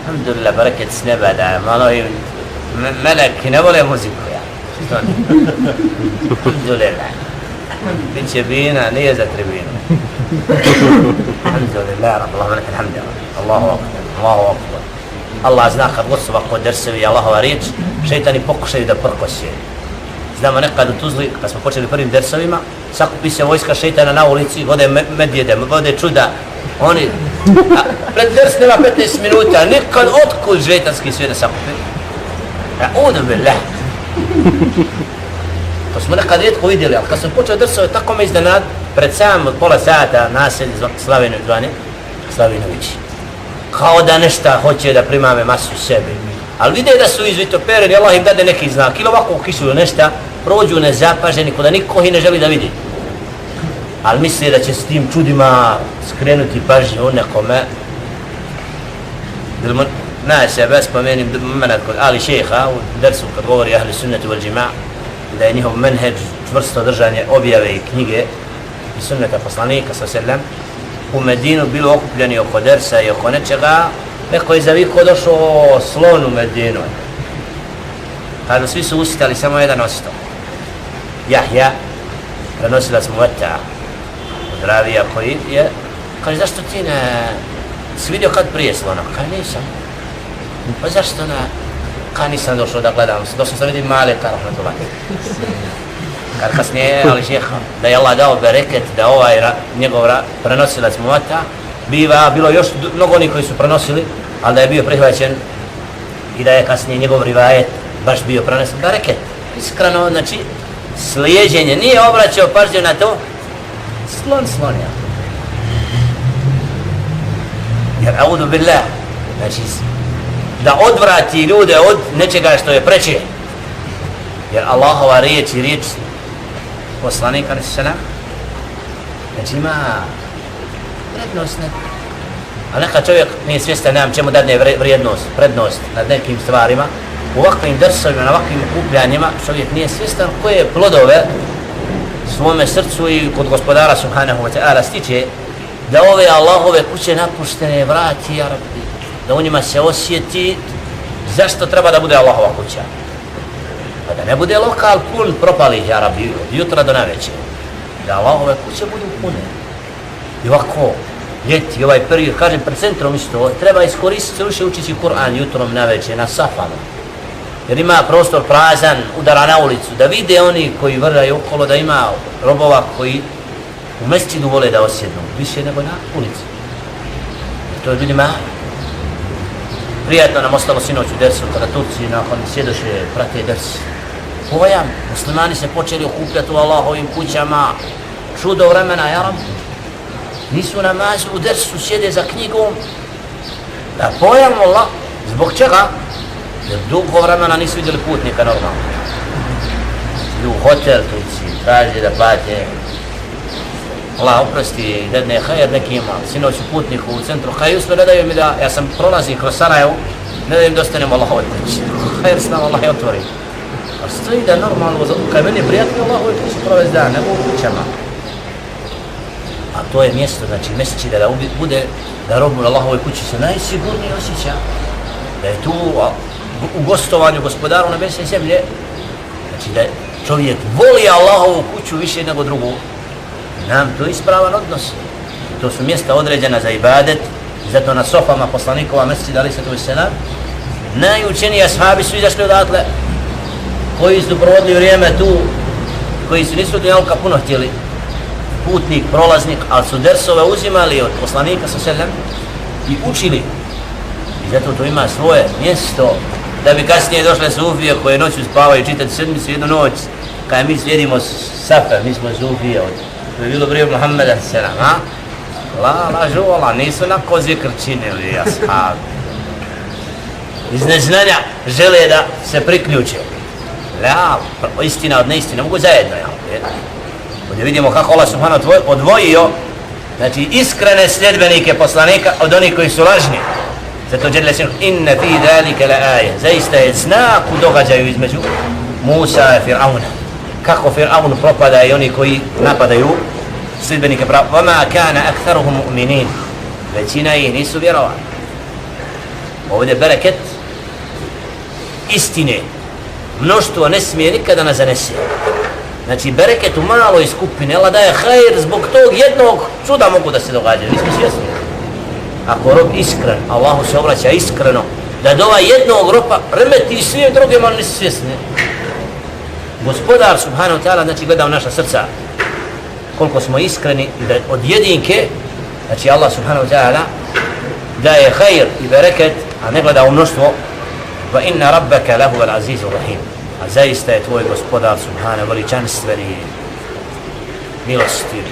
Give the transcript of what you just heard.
Alhamdulillah, bereket s neba da malo i meleki ne vole muziku, ja. Alhamdulillah. Biće vina, nije za tribinu. Alhamdulillah, Allahu leke alhamdu. Allahu akbar, Allahu akbar. Allah zna kad god su ovako dersevi Allahova riječ, šeitani pokušaju da prkosje. Znamo nekad u Tuzli, kad smo počeli prvim dersovima, sakupi se vojska šeitana na ulici, vode medvjede, vode čuda. Oni, pred ders nema 15 minuta, nikad otkud šeitanski svijet da sakupi. A'udhu billah. To smo nekad rijetko vidjeli, ali kad sam počeo dersove, tako me iznenad, pred sam od pola sata naselje Slavinović. Kao da nešta hoće da primame masu sebi. Ali vide da su izvitopereni, Allah im dade neki znak, ili ovako ukisuju nešta, prođu nezapaženi, kuda niko ih ne želi da vidi. Ali misle da će s tim čudima skrenuti pažnju nekome. Na sebe spomenim moment kod Ali Šeha u dersu kad govori ahli sunnetu wal džima', da je njihov menheđ čvrsto držanje objave i knjige i sunneta poslanika sallam u Medinu bilo okupljeni oko dersa i oko nečega. Neko je zaviko došao slon u Medinu. Kada svi su usitali, samo jedan ostao. Jahja, prenosilac Muvatta od ravija koji je, kaže, zašto ti ne si vidio kad prije slona? Kaže, nisam. Pa zašto ne? Kaže, nisam došao da gledam, došao sam vidim Maleka, rahmatullah. Kad kasnije, Ali Šeha, da je Allah dao bereket, da ovaj njegov prenosilac Muvatta bilo još mnogo onih koji su prenosili, ali da je bio prihvaćen i da je kasnije njegov rivajet baš bio prenesen. Bereket, iskreno, znači, slijeđenje, nije obraćao pažnju na to, slonja. Jer, audu billah, znači, da odvrati ljude od nečega što je preče. Jer Allahova riječ i riječ poslanika, znači ima prednost, a neka čovjek nije svjestan nam čemu dadne vrijednost, prednost nad nekim stvarima. U ovakvim dersovima, na ovakvim okupljanjima čovjek nije svjestan koje plodove svome srcu i kod gospodara subhanahu wa ta'ala stiče, da ove Allahove kuće napuštene vrati, ja Rabbi, da u njima se osjeti zašto treba da bude Allahova kuća. Pa da ne bude lokal pun propalih, ja Rabbi, od jutra do naveče. Da Allahove kuće budu pune. I ovako, ljeti, ovaj period, kažem, pred centrom isto, treba iskoristiti više učiti Kur'an jutrom naveče, na safama. Jer ima prostor prazan, udara na ulicu, da vide oni koji vrljaju okolo, da ima robova koji u mesčidu vole da osjednu, više nego na ulici. To je ljudima prijatno nam ostalo sinoć u dersu, kada Turci nakon sjedoše, prate ders. Pojam, muslimani se počeli okupljati u Allahovim kućama, čudo vremena, ja Rabbi. Nisu namazu u dersu, sjede za knjigom. Da pojam Allah, zbog čega? Jer dugo vremena nisu vidjeli putnika normalno. Idu u hotel, Turci, traže da plate. Allah oprosti, dedne hajer neki ima, sinoć u putniku u centru Hajuslu, ne daju mi da, ja sam prolazio kroz Sarajevo, ne daju mi da ostanemo Allahove kući. Hajer s nama Allah je otvori. Ali stoji da normalno, kad meni je prijatno Allahove kući provez dan, nego u kućama. A to je mjesto, znači mesečida da bude, da rob u Allahove kući se najsigurnije osjeća. Da je tu u gostovanju gospodaru nebesne zemlje, znači da čovjek voli Allahovu kuću više nego drugu. Nam to je ispravan odnos. To su mjesta određena za ibadet, zato na sofama poslanikova mesečida ali se to selam. Najučeniji ashabi su izašli odatle, koji su provodili vrijeme tu, koji su nisu dunjalka puno htjeli, putnik, prolaznik, ali su dersove uzimali od poslanika sallam i učili. I zato to ima svoje mjesto, da bi kasnije došle sufije koje noću spavaju čitati sedmicu jednu noć, kada mi slijedimo safe, mi smo sufije od to je bilo vrijeme Muhammeda sallam, ha? Lažu Allah, nisu onako zikr činili ashabi. Iz neznanja žele da se priključe. La, istina od neistine, mogu zajedno, ja. Ovdje vidimo kako Allah subhanahu odvojio, znači iskrene sljedbenike poslanika od onih koji su lažni. Zato Jalla sinu, inna fi dhalika la aja. Zaista je znak u događaju između Musa i Fir'auna. Kako Fir'aun propada i oni koji napadaju sljedbenike prava. Vama kana aktharuhum mu'minin. Većina ih nisu vjerovali. Ovdje bereket istine. Mnoštvo ne smije nikada nas zanese. Znači bereket u maloj skupini, Allah daje hajr zbog tog jednog čuda mogu da se događaju, nismo svjesni. Ako rob iskren, Allahu se obraća iskreno, da dova jednog roba remeti svim drugim, ali nisu svjesni. Gospodar subhanahu wa ta'ala znači gleda u naša srca koliko smo iskreni i da od jedinke, znači Allah subhanahu wa ta'ala daje hajr i bereket, a ne gleda u mnoštvo. Va inna rabbaka lahu al-azizu rahim. A zaista je tvoj gospodar subhanahu veličanstveni, milostiv,